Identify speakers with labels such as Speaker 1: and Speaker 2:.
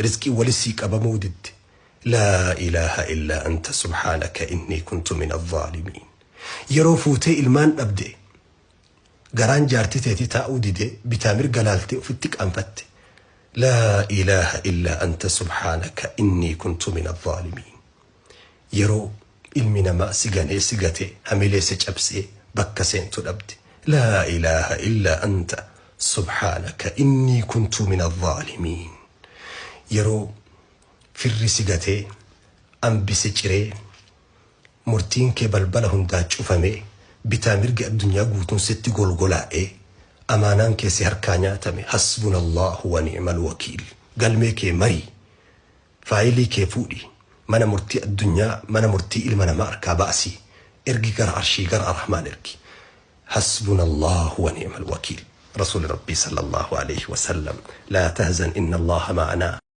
Speaker 1: Rizqiin wali sii qabamuu didde. Laa ilaaha illaa anta subhaanaka innii kuntu mina zaalimiin. Yeroo fuutee ilmaan dhabde garaan jaartii teetii taa'uu dide bitaa mirga laaltee ofitti qaanfatte. Laa ilaaha illaa anta subhaanaka innii kuntu mina zaalimiin. Yeroo ilmi namaa si ganee si gatee hamilee si cabsee bakka seentu dhabde. Laa ilaaha illaa anta subhaanaka innii kuntu mina zaalimiin. Yeroo firri si gatee ambi si ciree murtiin kee balbala hundaa cufamee bitaa mirgi addunyaa guutuun sitti golgolaa'ee amaanaan kee si harkaa nyaatame hasbunallahu wa ni'mal wakiil. Galmee kee marii faayilii kee fuudhi mana murtii addunyaa mana murtii ilma namaa harkaa baasii ergi gara arshii gara arrahmaan ergi. Hasbunallahu wa ni'mal wakiil. Rasuuli Rabbii sallallahu alayhi wa sallam laa tahzan inna Allaha ma'anaa.